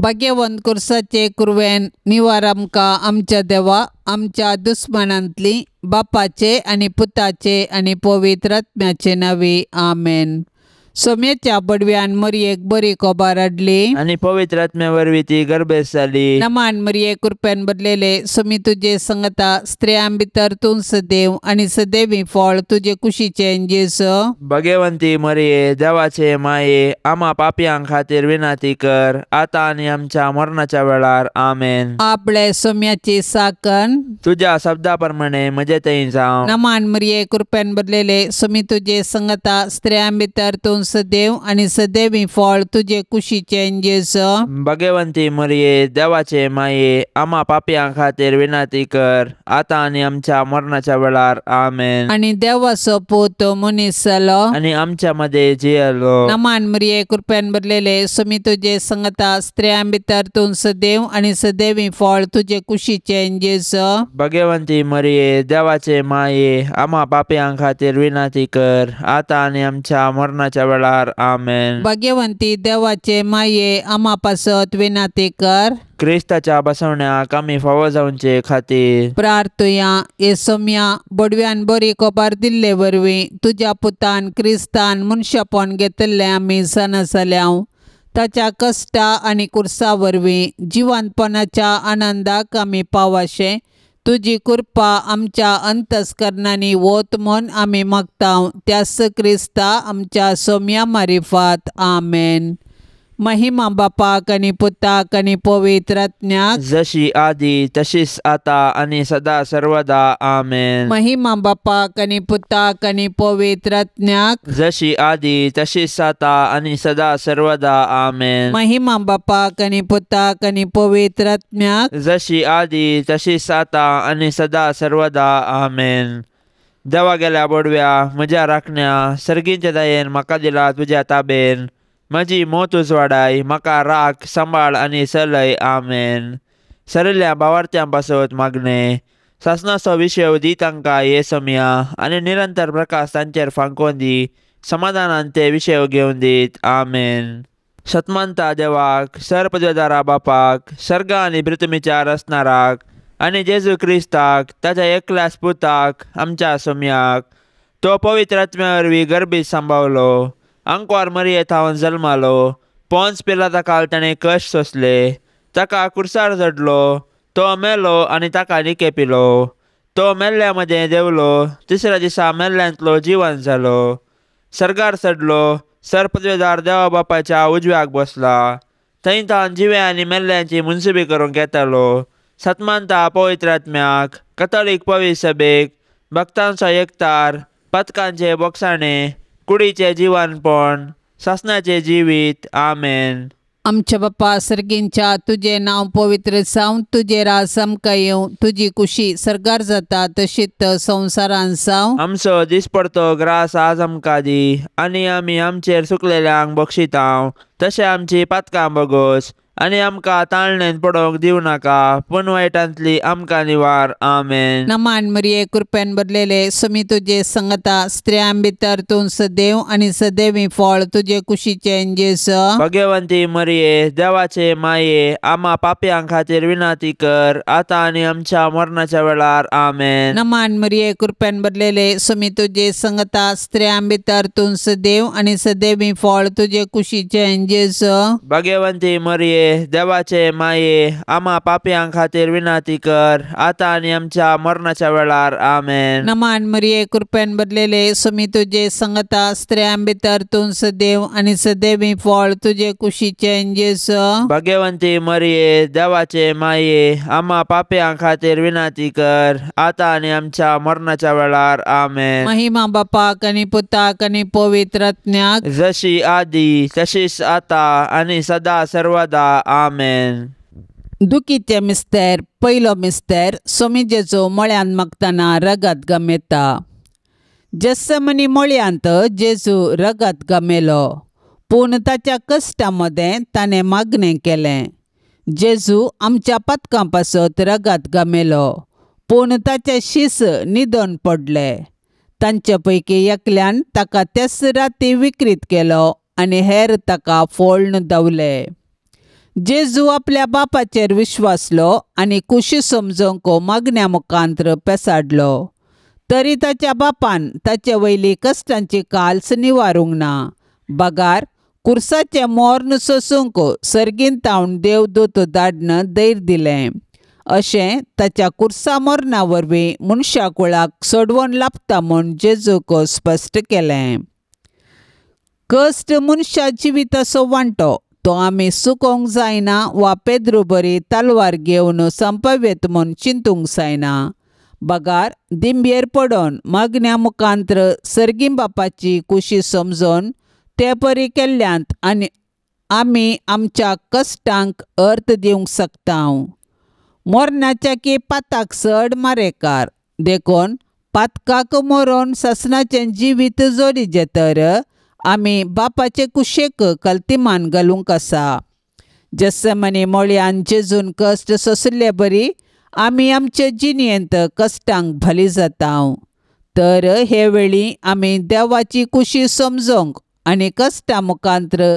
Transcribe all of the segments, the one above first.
भाग्यवंत कुर्साचे कुरवेन निवार आमकां आमच्या देवा आमच्या दुस्मानांतली बापाचे आनी पुताचे आनी पवित्र आत्म्याचे नांवी आमेन. सोम्याच्या बडव्यान मरयेक बरी खबर हाडली आनी पवित्र आत्म्या वरवीं ती गर्भेस्त जाली. नमान मरये कृपेन भरलेले सोमी तुजे संगता स्त्रियां भितर तूं सदैव आनी सदैवी फळ तुजे कुशीचें जेजू. भगवंती मरये देवाचे माये आमा पापयां खातीर विनंती कर आतां आनी आमच्या मरणाच्या वेळार आमेन. आपले सोम्याची साकन तुज्या शब्दा प्रमाणे म्हजे थंय जावं. नमान मरये कृपेन भरलेले सोमी तुजे संगता स्त्रियां भितर तूं सदैव आनी सदैवी फळ तुजे कुशीचें जेजू. भगवंती मरये देवाचे माये आमा पापयां खातीर विनंती कर आतां आनी आमच्या मरणाच्या वेळार आमेन. आनी देवाचो पूत मनीस जालो आनी आमच्या मदें जियेलो. नमान मरये कृपेन भरलेले सोमी तुजे संगता स्त्रियां भितर तूं सदैव आनी सदैवी फळ तुजे कुशीचें जेजू. भगवंती मरये देवाचे माये आमा पापयां खातीर विनंती कर आतां आनी आमच्या मरणाच्या वेळार आमेन. भाग्यवंती देवाचे माये आमा पासत विनंती कर. क्रिस्ताच्या बसवण्याक आमी फावो जावचे खातीर प्रार्थुया. हे सोम्या बडव्यान बरी खबर दिल्ले वरवीं तुज्या पुतान क्रिस्तान मनशापण घेतिल्लें आमी जाणा जाल्याव. ताच्या कश्टा आनी कुर्सा वरवीं जिवंतपणाच्या आनंदाक आमी पावाशें तुजी कृपा आमच्या अंतस्करणांनी वत म्हूण आमी मागता त्याच क्रिस्ता आमच्या सोम्या मारिफात आमेन. महिमा बापाक आनी पुताक आनी पवित्र आत्म्याक जशी आदी तशीच आता आनी सदा सर्वदा आमेन. महिमा बापाक आनी पुताक आनी पवित्र आत्म्याक जशी आदी तशीच आता आनी सदा सर्वदा आमेन. महिमा बापाक आनी पुताक आनी पवित्र आत्म्याक जशी आदी तशीच आता आनी सदा सर्वदा आमेन. देवा गेल्या बोडव्या म्हज्या राखण्या सर्गींच्या दयेन म्हाका दिला तुज्या ताबेन म्हजी मोत उजवाडाय म्हाका राख सांबाळ आनी चलय आमेन. सरिल्ल्या भावार्थ्यां पासत मागणें सासणाचो विशय दी तांकां हे समया आनी निरंतर प्रकाश तांचेर फांकोवन दी समाधानान ते विशय घेवन दीत आमेन. सतमानता देवाक सरपदवेदारा बापाक सर्ग आनी पृथ्वीच्या रचणाराक आनी जेजू क्रिस्ताक ताच्या एकल्याच पुताक आमच्या सोम्याक तो पवित्र आत्म्या वरवीं गर्भीत सांबावलो आंकवार मरये थावन जल्मालो पोन्स पिलाता काल ताणें कश्ट सोंसले ताका कुर्सार चडलो तो मेलो आनी ताका निके पिलो तो मेल्ल्या मदें देंवलो तिसऱ्या दिसा मेल्ल्यांतलो जिवन जालो सर्गार चडलो सरपदवेदार देवा बापाच्या उजव्याक बसला थंय तावन जिव्या आनी मेल्ल्यांची मुनसुबी करूंक येतालो. सतमानता पवित्र आत्म्याक कथोलीक पवित्र सभेक भक्तांचो एकतार पथकांचे बोगसाणे कुडीचें जिवनपण सासणाचें जिवीत आमेन. आमच्या बापा सर्गींच्या तुजें नांव पवित्र जावं तुजें राज आमकां येवं तुजी कुशी सर्गार जाता तशीच संवसारान जावं. आमचो दिसपडतो ग्रास आज आमकां दी आनी आमी आमचेर सुकलेल्यांक बक्षितांव तशें आमची पातकां बगोस आनी आमकां ताळणेन पडोवंक दिवं नाका पूण वायटांतली आमकां निवार आमेन. नमान मरये कृपेन भरलेले सोमी तुजे संगता स्त्रियां भितर तूं सदैव आनी सदैवी फळ तुजे कुशीचें जेजू. भगवंती मरये देवाचे माये आमा पापयां खातीर विनंती कर आतां आनी आमच्या मरणाच्या वेळार आमेन. नमान मरये कृपेन भरलेले सोमी तुजे संगता स्त्रियां भितर तूं सदैव आनी सदैवी फळ तुजे कुशीचें जेजू. भगवंती मरये देवाचे माये आमा पापयां खातीर विनंती कर आतां आनी आमच्या मरणाच्या वेळार आमेन. नमान मरये कृपेन भरलेले सोमी तुजे संगता स्त्रियां भितर तूं सदैव आनी सदैवी फळ तुजे कुशीचें जेजू. भगवंती मरये देवाचे माये आमा पापयां खातीर विनंती कर आतां आनी आमच्या मरणाच्या वेळार आमेन. महिमा बापाक आनी पुताक आनी पवित्र आत्म्याक जशी आदी तशीच आतां आनी सदा सर्वदा आमेन. दुखीचे मिस्तेर पयलो मिस्तेर सोमी जेजू मळ्यांत मागतना रगत गमेता. जेस्समनी मळ्यांत जेजू रगत गमेलो पूण ताच्या कश्टा मदें ताणें मागणें केलें. जेजू आमच्या पातकां पासत रगत गमेलो पूण ताचे शीस न्हिदोन पडले. तांचे पैकी एकल्यान ताका त्याच राती विक्रीत केलो आनी हेर ताका फोळ्ण दवले. जेजू आपल्या बापाचेर विश्वासलो आनी कुशी समजूंक मागण्या मुखांत्र पेसाडलो. तरी ताच्या बापान ताचे वयली कश्टांची काल्स निवारूंक ना, बगार कुर्साचें मोर्न सोसूंक सर्गीन तावन देवदूत धाडन धैर्य दिलें. अशें ताच्या कुर्सा मोर्ना वरवीं मनशा कुळाक सोडवण लाभता म्हूण जेजूक स्पश्ट केलें. कश्ट मनशा जिविताचो वांटो, तो आमी सुकोवंक जायना वा पेद्रू बरी तलवार घेवन संपवेत म्हूण चिंतूंक जायना, बगार दिंबयेर पडोन मागण्या मुखांत्र सर्गी बापाची कुशी समजून ते परी केल्ल्यांत आनी आमी आमच्या कश्टांक अर्थ दिवंक शकता. मरणाच्या की पाताक चड मारेकार, देखून पातकाक मरोन सासणाचें जिवीत जोडीचें तर आमी बापाचे कुशेक कल्तिमान घालूंक आसा. जस्समनी मोळयान जेजून कश्ट सोंशिल्ले बरी आमी आमचे जिणेंत कश्टांक भाली जाता. तर हे वेळी आमी देवाची कुशी समजूंक आनी कश्टां मुखांत्र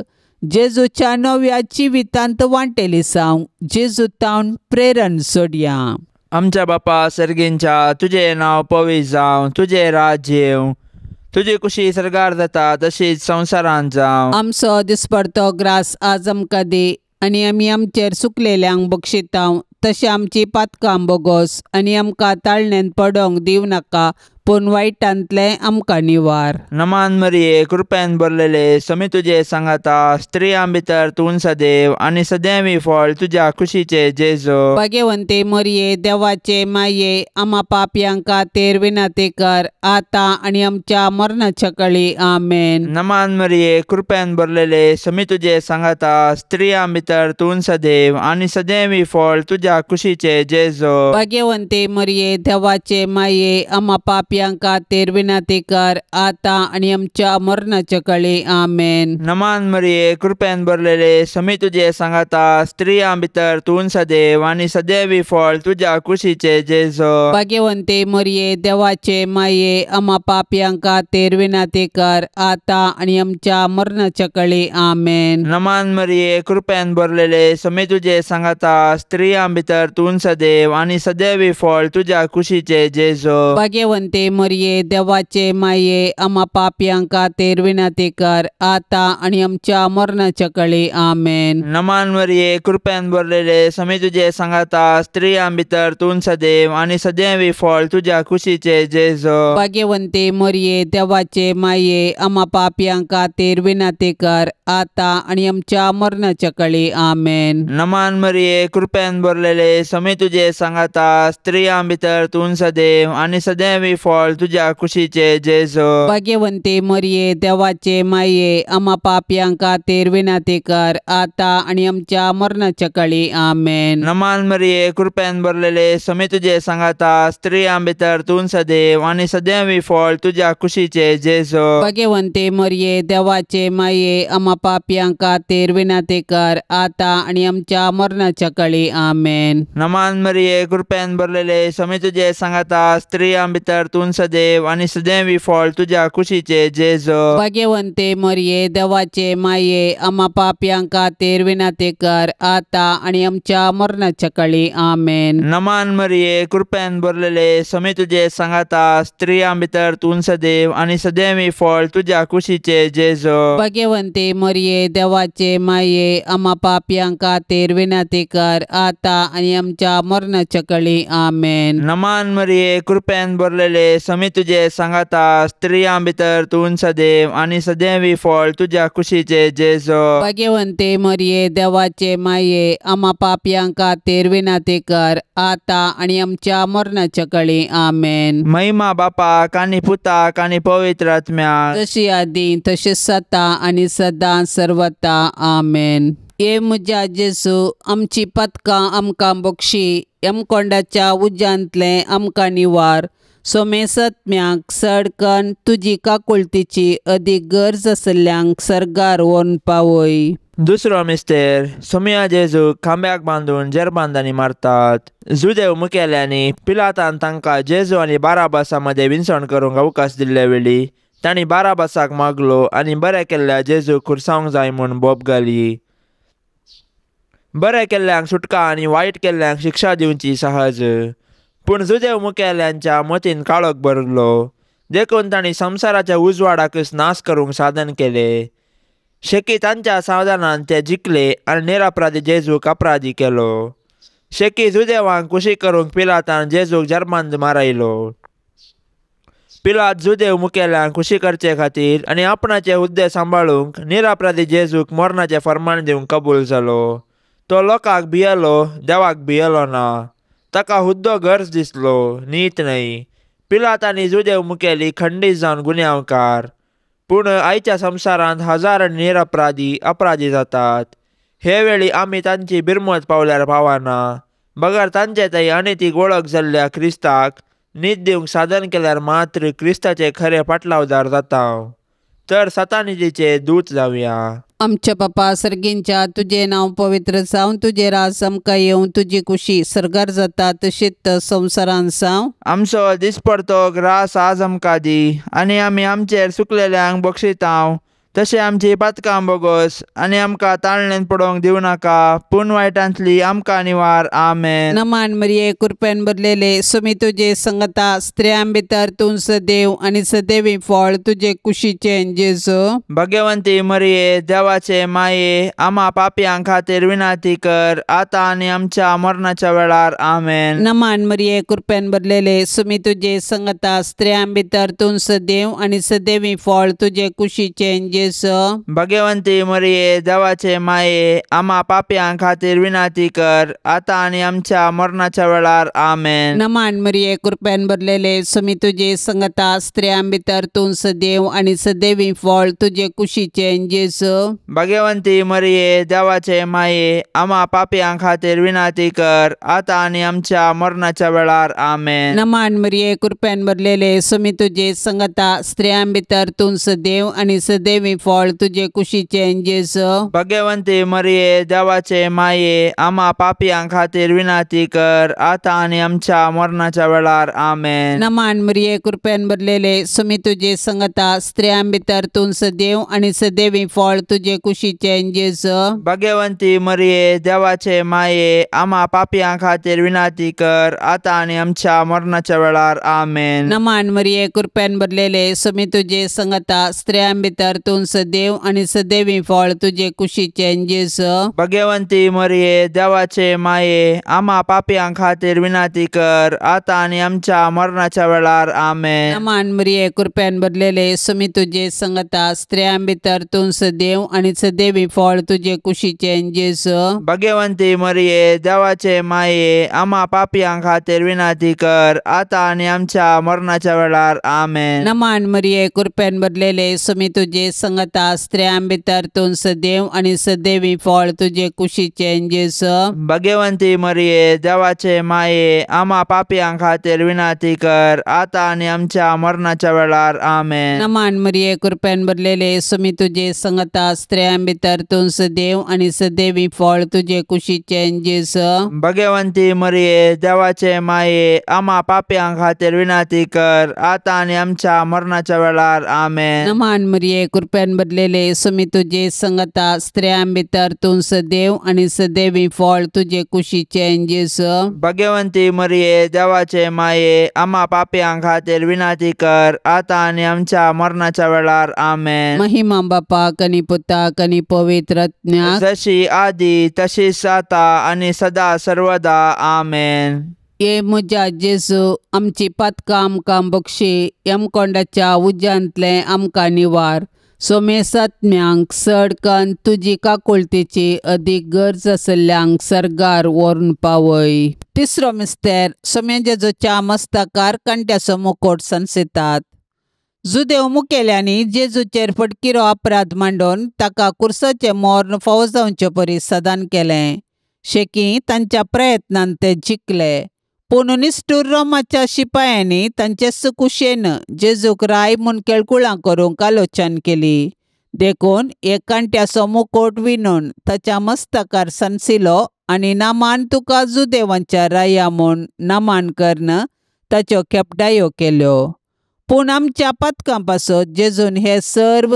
जेजूच्या नव्या जिवितांत वांटेली जावंक जेजू तावन प्रेरण सोडया. आमच्या बापा सर्गींच्या, तुजें नांव पवित्र जावं, तुजें राज्य येवं, तुजी कुशी सर्गार जाता तशीच संवसारांत जावं. आमचो दिसपडतो ग्रास आज आमकां दी आनी आमी आमचेर सुकलेल्यांक बक्षितांव तशें आमची पातकां बोगोस आनी आमकां ताळणेन पडोंक दिवं नाका, पूण वायटांतलें आमकां निवार. नमान मरिये, कृपेन भरलेले, समी तुजे सांगाता, स्त्रियां भितर तूं सदैव आनी सदैवी फळ तुज्या कुशीचे जेजू. भाग्यवंते मरिये, देवाचे माये, आमा पापयांक खातीर विनंती कर आतां आनी आमच्या मरणाच्या कळी. आमेन. नमान मरिये, कृपेन भरलेले, समी तुजे सांगाता, स्त्रियां भितर तूं सदैव आनी सदैवी फळ तुज्या कुशीचे जेजू. भाग्यवंते मरिये, देवाचे माये, आमा पापयांक खातीर विनंती कर आतां आनी आमच्या मरणाच्या कळी. आमेन. नमान मरिये, कृपेन भरलेले, समी तुजे सांगाता, स्त्रियां भितर तूं सदैव आनी सदैवी फळ तुज्या कुशीचे जेजू. भाग्यवंते मरिये, देवाचे माये, आमा पापयांक खातीर विनंती कर आतां आनी आमच्या मरणाच्या कळी. आमेन. नमान मरिये, कृपेन भरलेले, समी तुजे सांगाता, स्त्रियां भितर तूं सदैव आनी सदैवी फळ तुज्या कुशीचे जेजू. भाग्यवंते मरिये, देवाचे माये, आमा पापयांक खातीर विनंती कर आतां आनी आमच्या मरणाच्या कळी. आमेन. नमान मरिये, कृपेन भरलेले, समी तुजे सांगाता, स्त्रियां भितर तूं सदैव आनी सदैवी फळ तुज्या कुशीचे जेजू. भाग्यवंते मरिये, देवाचे माये, आमा पापयांक खातीर विनंती कर आतां आनी आमच्या मरणाच्या कळी. आमेन. नमान मरिये, कृपेन भरलेले, समी तुजे सांगाता, स्त्रियां भितर तूं सदैव आनी सदैवी फळ तुज्या कुशीचे जेजू. भाग्यवंते मरिये, देवाचे माये, आमा पापयांक खातीर विनंती कर आतां आनी आमच्या मरणाच्या कळी. आमेन. नमान मरिये, कृपेन भरलेले, समी तुजे सांगाता, स्त्रियां भितर तूं सदैव आनी सदैवी फळ तुज्या कुशीचे जेजू. भाग्यवंते मरिये, देवाचे माये, आमा पापयांक खातीर विनंती कर आतां आनी आमच्या मरणाच्या कळी. आमेन. नमान मरिये, कृपेन भरलेले, समी तुजे सांगाता, स्त्रियां भितर तूं सदैव आनी सदैवी फळ तुज्या कुशीचे जेजू. भाग्यवंते मरिये, देवाचे माये, आमा पापयांक खातीर विनंती कर आतां आनी आमच्या मरणाच्या कळी. आमेन. नमान मरिये, कृपेन भरलेले, समी तुजे सांगाता, स्त्रियां भितर तूं सदैव आनी सदैवी फळ तुज्या कुशीचे जेजू. भाग्यवंते मरिये, देवाचे माये, आमा पापयांक खातीर विनंती कर आतां आनी आमच्या मरणाच्या कळी. आमेन. नमान मरिये, कृपेन भरलेले, समी तुजे सांगाता, स्त्रियां भितर तूं सदैव आनी सदैवी फळ तुज्या कुशीचे जेजू. भाग्यवंते मरिये, देवाचे माये, आमा पापयांक खातीर विनंती कर आतां आनी आमच्या मरणाच्या कळी. आमेन. महिमा बापाक आनी पुताक आनी पवित्र आत्म्याक, तशी आदी तशीच सता आनी सदां सर्वता. आमेन. हे म्हज्या जेजू, आमची पदकां आमकां बक्षी, यमकोंडाच्या उज्यांतलें आमकां निवार, सोमेसत्म्याक सडकन तुजी काकुळतीची अदीक गरज आशिल्ल्यांक सर्गार व्हरून पावय. दुसरो मिस्तेर, सोमिया जेजू खांब्याक बांदून जेरबांदांनी मारतात. जुदेव मुखेल्यांनी पिलातान तांकां जेजू आनी बाराबासा मदें विनसण करूंक अवकाश दिल्ले वेळी तांणी बाराबासाक मागलो आनी बरें केल्ल्या जेजू खुर्सावंक जाय म्हूण बोब घाली. बरें केल्ल्यांक सुटका आनी वायट केल्ल्यांक शिक्षा दिवची सहज. पूण जुदेव मुखेल्यांच्या मतीन काळोख भरलो, देखून तांणी संवसाराच्या उजवाडाकच नाश करूंक साधन केले. शेकी तांच्या सावधानान ते जिखले आनी निरपराधी जेजूक अपराधी केलो. शेकी जुदेवांक खुशी करूंक पिलातान जेजूक जर्मांत मारायलो. पिलात जुदेव मुखेल्यांक खुशी करचे खातीर आनी आपणाचे हुद्दे सांबाळूंक निरपराधी जेजूक मरणाचें फर्मान दिवंक कबूल जालो. तो लोकांक भियेलो, देवाक भियेलो ना. ताका हुद्दो गरज दिसलो, नीत न्हय. पिलात आनी जुदेव मुखेली खंडीत जावन गुन्यांवकार. पूण आयच्या संवसारांत हजारांनी निरपराधी अपराधी जातात. हे वेळी आमी तांची बिरमत पावल्यार पावना, बगर तांचे थंय अनितीक वळख जाल्ल्या क्रिस्ताक नीत दिवंक साधन केल्यार मात्र क्रिस्ताचे खरे पाटलावदार जाता. तर सतानितीचे दूत जावया. आमच्या बापा सर्गींच्या, तुजें नांव पवित्र जावं, तुजें राज आमकां येवं, तुजी कुशी सर्गार जाता तशीच संवसारान जावं. आमचो दिसपडतो ग्रास आज आमकां दी, आनी आमी आमचेर सुकलेल्यांक बक्षितांव, तशें आमची पातकां बोगस, आनी आमकां ताळणेन पडोवंक दिवं नाका, पूण वायटांतली आमकां निवार. आमेन. नमान मरिये, कृपेन भरलेले, स्वामी तुजे संगता, स्त्रियां भितर तूं सदैव आनी सदैवी फळ तुजे कुशीचें जेजू. भगवंती मरिये, देवाचे माये, आमा पापयां खातीर विनंती कर, आतां आनी आमच्या मरणाच्या वेळार. आमेन. नमान मरिये, कृपेन भरलेले, स्वामी तुजे संगता, स्त्रियां भितर तूं सदैव आनी सदैवी फळ तुजे कुशीचें जेजू. भगवंती मरिये, देवाचे माये, आमा पापयां खातीर विनंती कर, आतां आनी आमच्या मरणाच्या वेळार. आमेन. नमान मरिये, कृपेन भरलेले, स्वामी तुजे संगता, स्त्रियां भितर तूं सदैव आनी सदैवी फळ तुजे कुशीचें जेजू. भगवंती मरिये, देवाचे माये, आमा पापयां खातीर विनंती कर, आतां आनी आमच्या मरणाच्या वेळार. आमेन. नमान मरिये, कृपेन भरलेले, स्वामी तुजे संगता, स्त्रियां भितर तूं सदैव आनी सदैवी फळ तुजे कुशीचें जेजू. भगवंती मरिये, देवाचे माये, आमा पापयां खातीर विनंती कर, आतां आनी आमच्या मरणाच्या वेळार. आमेन. नमान मरिये, कृपेन भरलेले, स्वामी तुजे संगता, स्त्रियां भितर तूं सदैव आनी सदैवी फळ तुजे कुशीचें जेजू. भगवंती मरिये, देवाचे माये, आमा पापयां खातीर विनंती कर, आतां आनी आमच्या मरणाच्या वेळार. आमेन. नमान मरिये, कृपेन भरलेले, स्वामी तुजे संगता, स्त्रियां भितर तूं सदैव आनी सदैवी फळ तुजे कुशीचें जेजू. भगवंती मरिये, देवाचे माये, आमा पापयां खातीर विनंती कर, आतां आनी आमच्या मरणाच्या वेळार. आमेन. नमान मरिये, कृपेन भरलेले, स्वामी तुजे संगता, स्त्रियां भितर तूं सदैव आनी सदैवी फळ तुजे कुशीचें जेजू. भगवंती मरिये, देवाचे माये, आमा पापयां खातीर विनंती कर, आतां आनी आमच्या मरणाच्या वेळार. आमेन. नमान मरिये, कृपेन भरलेले, स्वामी तुजे संगता, स्त्रियां भितर तूं सदैव आनी सदैवी फळ तुजे कुशीचें जेजू. भगवंती मरिये, देवाचे माये, आमा पापयां खातीर विनंती कर, आतां आनी आमच्या मरणाच्या वेळार. आमेन. नमान मरिये, कृपेन भरलेले, स्वामी तुजे संगता, स्त्रियां भितर तूं सदैव आनी सदैवी फळ तुजे कुशीचें जेजू. भगवंती मरिये, देवाचे माये, आमा पापयां खातीर विनंती कर, आतां आनी आमच्या मरणाच्या वेळार. आमेन. नमान मरिये, कृपेन भरलेले, स्वामी तुजे संगता, स्त्रियां भितर तूं सदैव आनी सदैवी फळ तुजे कुशीचें जेजू. भगवंती मरिये, देवाचे माये, आमा पापयां खातीर विनंती कर, आतां आनी आमच्या मरणाच्या वेळार. आमेन. महिमा बापाक आनी पुताक आनी पवित्र आत्म्याक, जशी आदी तशीच आतां आनी सदा सर्वदा. आमेन. ये म्हज्या जेजू, आमची पातकां आमकां बक्षी, यमकोंडाच्या उज्यांतलें आमकां निवार. सोमेसात्म्यांक चड कन्न तुजी काकुळतेची अदीक गरज आशिल्ल्यांक सर्गार व्हरून पावय. तिसरो मिस्तेर, सोम्या जेजूच्या मस्तकार कांट्याचो मुकोट सनसितात. जुदेव मुखेल्यांनी जेजूचेर फटकिरो अपराध मांडून ताका कुर्साचें मर्ण फावो जावचे परी सदान केलें. शेकी तांच्या प्रयत्नान ते जिखले, पूण निश्ठूर रोमाच्या शिपायांनी तांचे कुशेन जेजूक राय म्हूण केळकुळां करूंक आलोचन केली. देखून एक कांट्याचो मुकोट विणून ताच्या मस्तकार सनसिलो आनी नामान तुका जुदेवांच्या राया म्हूण नामान करून ताच्यो खेपटायो केल्यो. पूण आमच्या पातकां पासत जेजून हे सर्व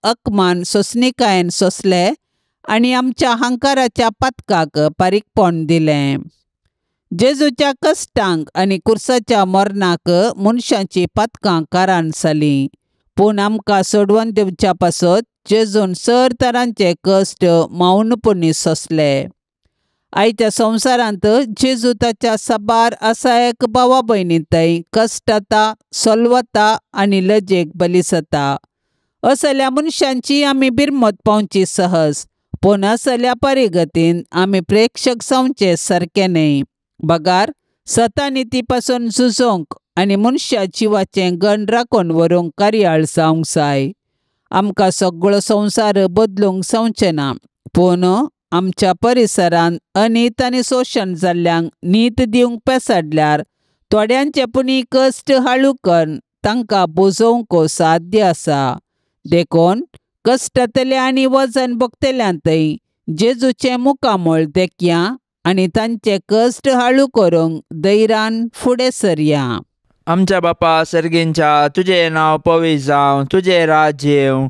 अपमान सोंसणीकायेन सोंसले आनी आमच्या हांकाराच्या पातकाक पारीकपण दिलें. जेजूच्या कश्टांक आनी कुर्साच्या मरणाक मनशाची पातकां कारण जालीं, पूण आमकां सोडवून दिवच्या पासत जेजून सर तरांचे कश्ट मौनपणी सोंसले. आयच्या संवसारांत जेजू ताच्या साबार असायक भावा भयणी थंय कश्टता, सोलवता आनी लजेक बलिसता. असल्या मनशांची आमी बिरमत पावची सहज, पूण असल्या परिगतीन आमी प्रेक्षक जावचे सारकें न्हय, बगार सतानिती पासून झुजोवंक आनी मनशा जिवाचें गण राखून व्हरूंक कार्याळ जावंक जाय. आमकां सगळो संवसार बदलूंक जावचें ना, पूण आमच्या परिसरांत अनीत आनी शोशण जाल्ल्यांक नीत दिवंक पेसाडल्यार थोड्यांचे पुणी कश्ट हाळू करून तांकां बोजोवंक साध्य आसा. देखून कश्टांतले आनी वजन भोगतल्यांतय जेजूचें मुखामळ देखया आनी तांचे कश्ट हाळू करूंक धैर्यान फुडें सरया. आमच्या बापा सर्गींच्या, तुजें नांव पवित्र जावं, तुजें राज्य येवं,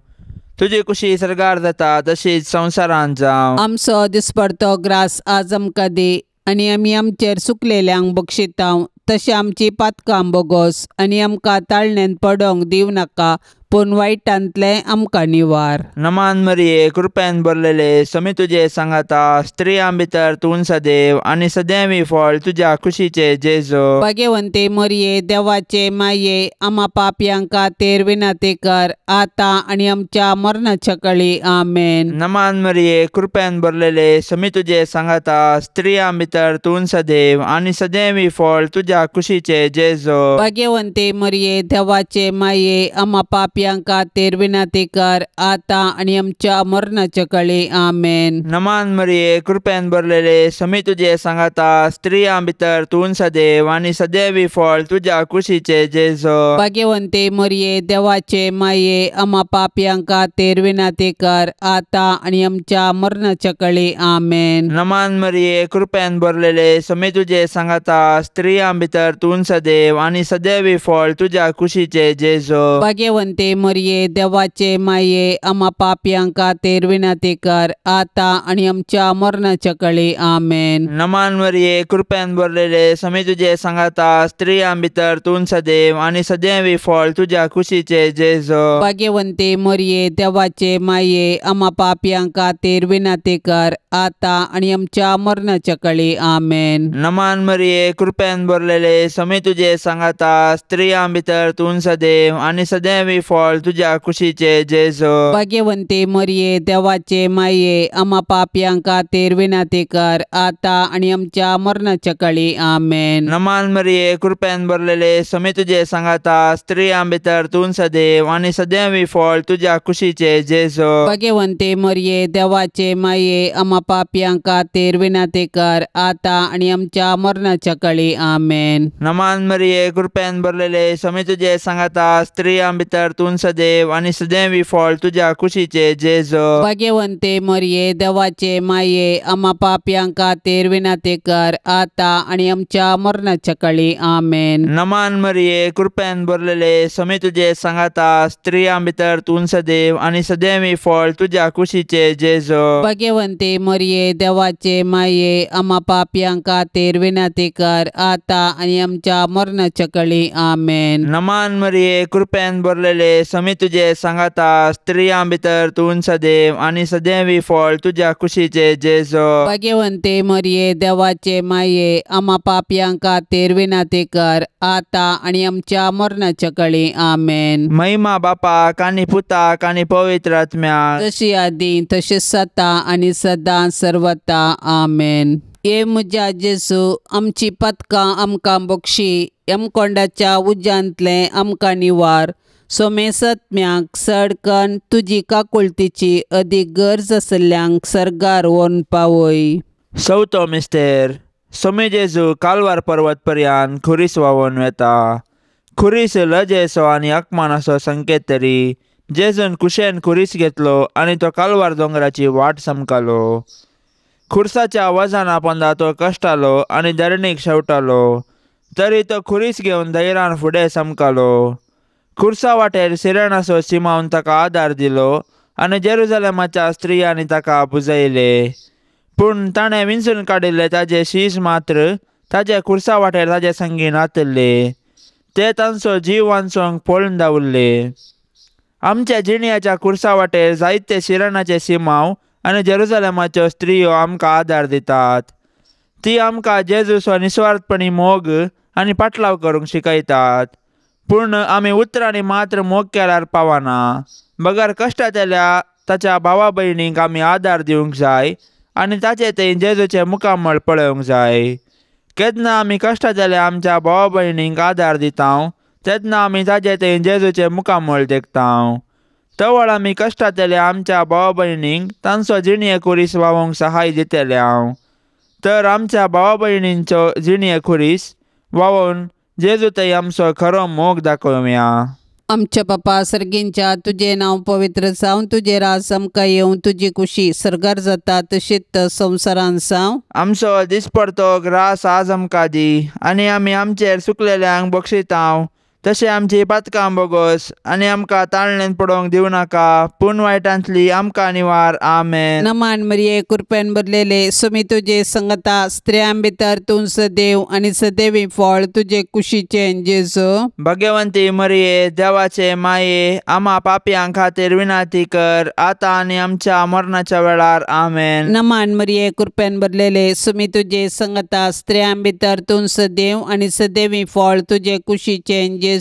तुजी कुशी सर्गार जाता तशीच संवसारांत जावं. आमचो दिसपडतो ग्रास आज आमकां दी आनी आमी आमचेर सुकलेल्यांक बक्षितांव तशें आमची पातकां बोगोस आनी आमकां ताळणेंत पडोंक दिवं नाका, पूण वायटांतलें आमकां निवार. नमान मरिये, कृपेन भरलेले, समी तुजे सांगाता, स्त्रियां भितर तूं सदैव आनी सदैवी फळ तुज्या कुशीचे जेजू. भाग्यवंते मरिये, देवाचे माये, आमा पापयांक खातीर विनंती कर आतां आनी आमच्या मरणाच्या कळी. आमेन. नमान मरिये, कृपेन भरलेले, समी तुजे सांगाता, स्त्रियां भितर तूं सदैव आनी सदैवी फळ तुज्या कुशीचे जेजू. भाग्यवंते मरिये, देवाचे माये, आमा पापयांक खातीर विनंती कर आतां आनी आमच्या मरणाच्या कळी. आमेन. नमान मरिये, कृपेन भरलेले, समी तुजे सांगाता, स्त्रियां भितर तूं सदैव आनी सदैवी फळ तुज्या कुशीचे जेजू. भाग्यवंते मरिये, देवाचे माये, आमा पापयांक खातीर विनंती कर आतां आनी आमच्या मरणाच्या कळी. आमेन. नमान मरिये, कृपेन भरलेले, समी तुजे सांगाता, स्त्रियां भितर तूं सदैव आनी सदैवी फळ तुज्या कुशीचे जेजू. भाग्यवंते मरिये, देवाचे माये, आमा पापयांक खातीर विनंती कर आतां आनी आमच्या मरणाच्या कळी. आमेन. नमान मरिये, कृपेन भरलेले, समी तुजे सांगाता, स्त्रियां भितर तूं सदैव आनी सदैवी फळ तुज्या कुशीचे जेजू. भाग्यवंते मरिये, देवाचे माये, आमा पापयांक खातीर विनंती कर आतां आनी आमच्या मरणाच्या कळी. आमेन. नमान मरिये, कृपेन भरलेले, समी तुजे सांगाता, स्त्रियां भितर तूं सदैव आनी सदैवी फळ तुज्या कुशीचे जेजू. भाग्यवंते मरिये, देवाचे माये, आमा पापयांक खातीर विनंती कर आतां आनी आमच्या मरणाच्या कळी. आमेन. नमान मरिये, कृपेन भरलेले, समी तुजे सांगाता, स्त्रियां भितर तूं सदैव आनी सदैवी फळ तुज्या कुशीचे जेजू. भाग्यवंते मरिये, देवाचे माये, आमा पापयांक खातीर विनंती कर आतां आनी आमच्या मरणाच्या कळी. आमेन. नमान मरिये, कृपेन भरलेले, समी तुजे सांगाता, स्त्रियां भितर तूं सदैव आनी सदैवी फळ तुज्या कुशीचे जेजू. भाग्यवंते मरिये, देवाचे माये, आमा पापयांक खातीर विनंती कर आतां आनी आमच्या मरणाच्या कळी. आमेन. नमान मरिये, कृपेन भरलेले, समी तुजे सांगाता, स्त्रियां भितर तूं सदैव आनी सदैवी फळ तुज्या कुशीचे जेजू. भाग्यवंते मरिये, देवाचे माये, आमा पापयांक खातीर विनंती कर आतां आनी आमच्या मरणाच्या कळी. आमेन. नमान मरिये, कृपेन भरलेले, समी तुजे सांगाता, स्त्रियां भितर तूं सदैव आनी सदैवी फळ तुज्या कुशीचे जेजू. भाग्यवंते मरिये, देवाचे माये, आमा पापयांक खातीर विनंती कर आतां आनी आमच्या मरणाच्या कळी. आमेन. महिमा बापाक आनी पुताक आनी पवित्र आत्म्याक, जशी आदी तशीच सता आनी सदां सर्वता. आमेन. हे म्हज्या जेजू, आमची पदकां आमकां बक्षी, यमकोंडाच्या उज्यांतलें आमकां निवार. सोमेसत्म्याक सडकन तुजी काकुळतीची अदीक गरज आशिल्ल्यांक सर्गार व्हरून पावय. चवथो मिस्तेर. सोमे जेजू कालवार पर्वत पर्यान खुरीस व्हांवून वेता. खुरीस लजेचो आनी अपमानाचो संकेत तरी जेजून कुशेन खुरीस घेतलो आनी तो कालवार दोंगराची वाट समकालो. खुर्साच्या वजना पोंदा तो कश्टालो आनी धरणीक शेवटालो, तरी तो खुरीस घेवन धैर्यान फुडें समकालो. खुर्सा वाटेर सिरणाचो सिमावन ताका आदार दिलो आनी जेरुजलेमाच्या स्त्रियांनी ताका पुजयले. पूण ताणें विंचून काडिल्ले ताजे शीस मात्र ताजे खुर्सा वाटेर ताजे संगी नातल्ले. ते तांचो जीव वांचोवंक पळून धांवल्ले. आमच्या जिणयाच्या खुर्सा वाटेर जायते शिरणाचे सिमांव आनी जेरुजलेमाच्यो स्त्रियो आमकां आदार दितात. ती आमकां जेजूचो निस्वार्थपणी मोग आनी पाटलाव करूंक शिकयतात. पूण आमी उतरांनी मात्र मोग केल्यार पावना, बगर कश्टांतल्या ताच्या भावा भयणींक आमी आदार दिवंक जाय आनी ताचे थंय जेजूचें मुखामळ पळोवंक जाय. केन्ना आमी कश्टांतल्या आमच्या भावा भयणींक आदार दिता तेन्ना आमी ताचे थंय जेजूचें मुखामळ देखता. तवळ आमी कश्टांतल्या आमच्या भावा भयणींक तांचो जिणये खुरीस वावोवंक सहाय दितले हांव. तर आमच्या भावा भयणींचो जिणये खुरीस वावोवन जेजू थंय आमचो खरो मोग दाखोवया. आमच्या बापा सर्गींच्या, तुजें नांव पवित्र जावं, तुजें राज आमकां येवं, तुजी कुशी सर्गार जाता तशीच संवसारान जावं. आमचो दिसपडतो ग्रास आज आमकां दी आनी आमी आमचेर सुकलेल्यांक बक्षितांव तशें आमची पातकां बोगोस आनी आमकां ताळणेन पडोवंक दिवं नाका, पूण वायटांतली आमकां निवार. आमेन. नमान मरिये, कृपेन भरलेले, सुमी तुजे संगता, स्त्रियां भितर तूं सदैव आनी सदैवी फळ तुजे कुशीचें जेजू. भगवंती मरिये, देवाचे माये, आमा पापयां खातीर विनंती कर आतां आनी आमच्या मरणाच्या वेळार. आमेन. नमान मरिये, कृपेन भरलेले, सुमी तुजे संगता, स्त्रियां भितर तूं सदैव आनी सदैवी फळ तुजे कुशीचें जेजू.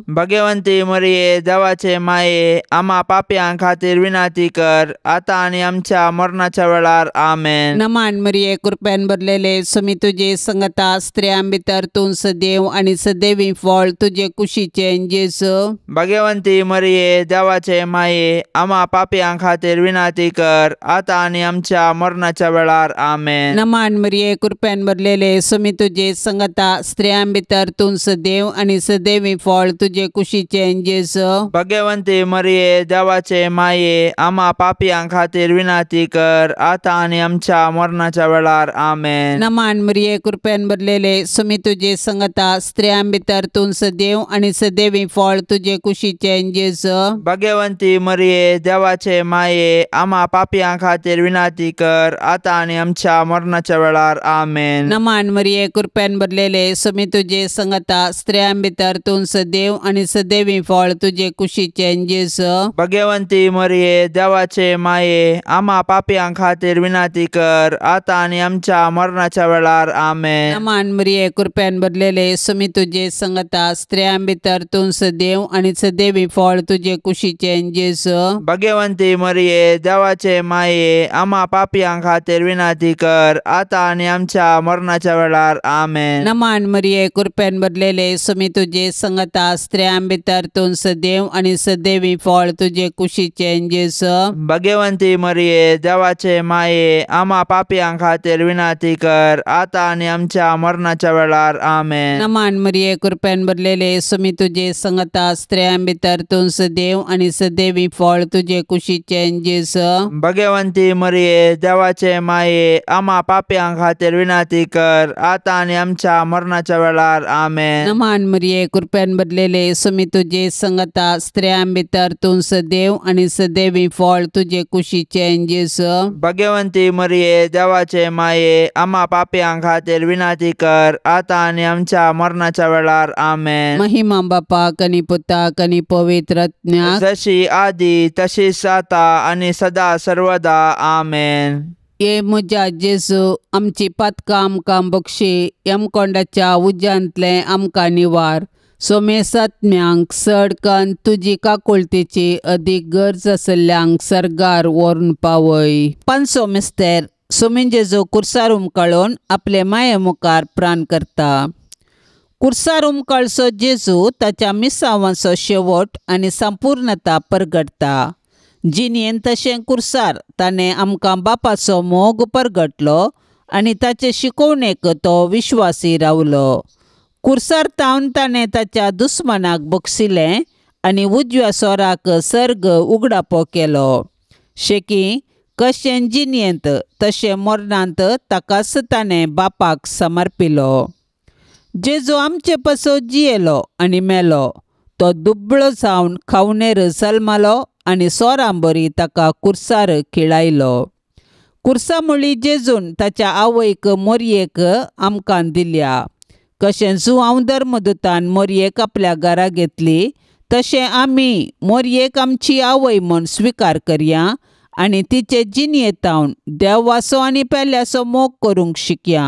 भगवंती मरिये, देवाचे माये, आमा पापयां खातीर विनंती कर आतां आनी आमच्या मरणाच्या वेळार. आमेन. नमान मरिये, कृपेन भरलेले, सुमी तुजे संगता, स्त्रियां भितर तूं सदैव आनी सदैवी फळ तुजे कुशीचें जेजू. भगवंती मरिये, देवाचे माये, आमा पापयां खातीर विनंती कर आतां आनी आमच्या मरणाच्या वेळार. आमेन. नमान मरिये, कृपेन भरलेले, सुमी तुजे संगता, स्त्रियां भितर तूं सदैव आनी सदैवी फळ तुजे कुशीचें जेजू. भगवंती मरिये, देवाचे माये, आमा पापयां खातीर विनंती कर आतां आनी आमच्या मरणाच्या वेळार. आमेन. नमान मरिये, कृपेन भरलेले, सुमी तुजे संगता, स्त्रियां भितर तूं सदैव आनी सदैवी फळ तुजे कुशीचें जेजू. भगवंती मरिये, देवाचे माये, आमा पापयां खातीर विनंती कर आतां आनी आमच्या मरणाच्या वेळार. आमेन. नमान मरिये, कृपेन भरलेले, सुमी तुजे संगता, स्त्रियां भितर तूं सदैव आनी सदैवी फळ तुजे कुशीचें जेजू. भगवंती मरिये, देवाचे माये, आमा पापयां खातीर विनंती कर आतां आनी आमच्या मरणाच्या वेळार. आमेन. नमान मरिये, कृपेन भरलेले, सुमी तुजे संगता, स्त्रियां भितर तूं सदैव आनी सदैवी फळ तुजे कुशीचें जेजू. भगवंती मरिये, देवाचे माये, आमा पापयां खातीर विनंती कर आतां आनी आमच्या मरणाच्या वेळार. आमेन. नमान मरिये, कृपेन भरलेले, सुमी तुजे संगता, स्त्रियां भितर तूं सदैव आनी सदैवी फळ तुजे कुशीचें जेजू. भगवंती मरिये, देवाचे माये, आमा पापयां खातीर विनंती कर आतां आनी आमच्या मरणाच्या वेळार. आमेन. नमान मरिये, कृपेन भरलेले, सुमी तुजे संगता, स्त्रियां भितर तूं सदैव आनी सदैवी फळ तुजे कुशीचें जेजू. भगवंती मरिये, देवाचे माये, आमा पापयां खातीर विनंती कर आतां आनी आमच्या मरणाच्या वेळार. आमेन. नमान मरिये, कृपेन भरलेले, सुमी तुजे संगता, स्त्रियां भितर तूं सदैव आनी सदैवी फळ तुजे कुशीचें जेजू. भगवंती मरिये, देवाचे माये, आमा पापयां खातीर विनंती कर आतां आनी आमच्या मरणाच्या वेळार. आमेन. महिमा बापाक आनी पुताक आनी पवित्र आत्म्याक, जशी आदी तशीच आतां आनी सदा सर्वदा. आमेन. ये म्हज्या जेजू, आमची पातकां आमकां बक्षी, यमकोंडाच्या उज्यांतलें आमकां निवार. सोमेसात्म्यांक चड कन्न तुजी काकुळतेची अदीक गरज आशिल्ल्यांक सर्गार व्हरून पावय. पांचसो मिस्तेर सोमीन जेजू कुर्सार उमकाळून आपले माये मुखार प्राण करता. कुर्सार उमकाळचो जेजू ताच्या मिसावांचो शेवट आनी संपूर्णता परगटता. जिणेन तशें कुर्सार ताणें आमकां बापाचो मोग परगटलो आनी ताचे शिकोवणेक तो विश्वासी रावलो. कुर्सार तावन ताणें ताच्या दुस्मानाक बक्षिलें आनी उजव्या सोराक सर्ग उगडापो केलो. शेकी कशें जिणेंत तशें मरणांत ताकाच ताणें बापाक समर्पिलो. जेजू आमचे पासत जियेलो आनी मेलो. तो दुबळो जावन खावणेर जल्मालो आनी सोरांबरी ताका कुर्सार खिळायलो. कुर्सा मुळी जेजून ताच्या आवयक मोरयेक आमकां दिल्या. कशें जुआंव धर्मदूतान मोरयेक आपल्या घरा घेतली तशें आमी मोरयेक आमची आवय म्हूण स्विकार करया आनी तिचे जिणयेतावन देवाचो आनी पेल्याचो मोग करूंक शिकया.